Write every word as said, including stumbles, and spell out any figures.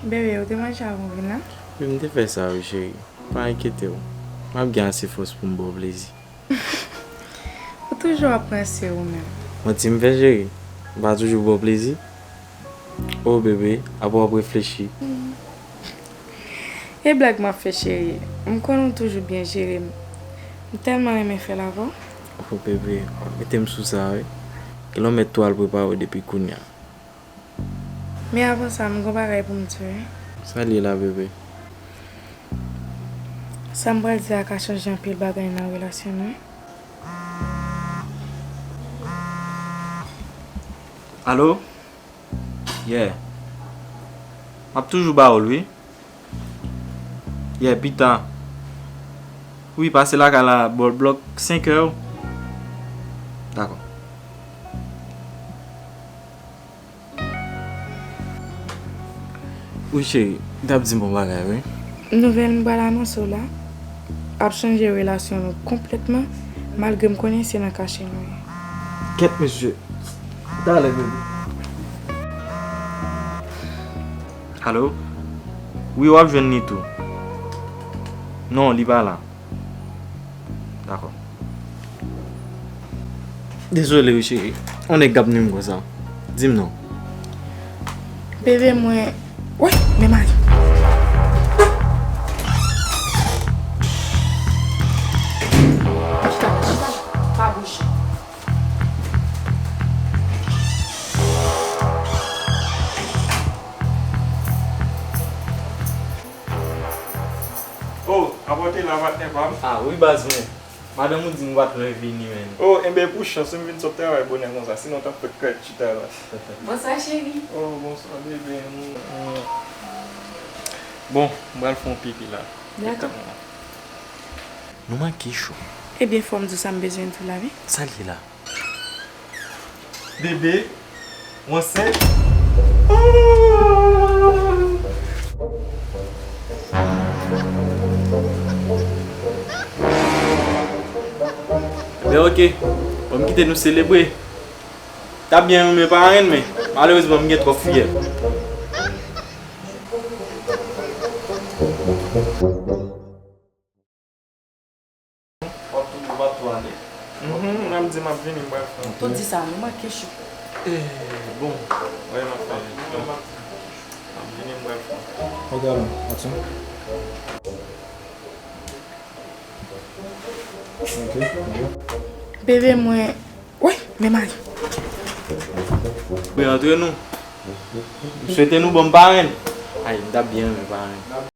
Bebe, ou te manje avan w vin la? Wi, m te fè sa, wi, cheri. Pa enkyete w. M ap gen ase fòs pou m ba w plezi. Ou toujou ap ranse ou menm. Manti m fè, cheri? M pa toujou ba w plezi? O, bebe, apre w ap reflechi. E blag m ap fè, cheri. M konnen w toujou byen jere m. M tèlman renmen fè l avè w. O, bebe, mete m sou sa, wi. Gen lè w mèt tou al prepare w depi kounye a. Men avan sa, m gon bagay pou m di w, wi. Sa l ye la, bebe? Sa m pral di a ka chanje anpil bagay nan relasyon nou. Alo? Yeah. M ap toujou ba w l, wi. Yeah, pita. Wi, pase lakay la bò blòk senk è. Dakò. Wi, cheri, m t ap di m yon bagay, wi. Nouvèl m pral anonse w la ap chanje relasyon nou konplètman, malgre m konnen se nan kache nou ye. Kèt, mesye. Talè, bebe. Alo? Wi, w ap jwenn li tou. Non, li pa la. Dakò. Dezole wi, cheri. On nèg k ap nwi m konsa. Di m non. Bebe mwen. Woy, men mari. Chita la, chita la. Pa bouje. Oh, apòte la, patnè pa m. Ah, wi, baz mwen. Madanm ou di m ou pa t lwen vini, menn. Oh, enben, pou chans, m vin sot travay bonè konsa, sinon w t ap fèk kay chita la. Bonswa, cheri. Oh, bonswa, bebe. Mm, mm. Bon, m pral fè yon pipi la. Dakò. Nou manke cho. Ebyen, fò m di w sa m bezwen di w la, wi. Sa l ye la? Bebe, ou ansent? Ebyen, oke. Bon, m kite nou selebre. T ap byen renmen parenn, men malerezman, m gen twòp fiyèl. W ap tou, w ap tou ale. Mhm, m ap di m ap vini, m pral fè yon. Tou di sa, nou manke cho. Eh, bon, wè m ap fè. M ap vini, m pral fè. Ok, alon, aksyon. Ok, ok. Bebe mwen, woy, men mari. Wi, antre nou. M swete nou ban m parenn. Ay, m t ap byen renmen parenn.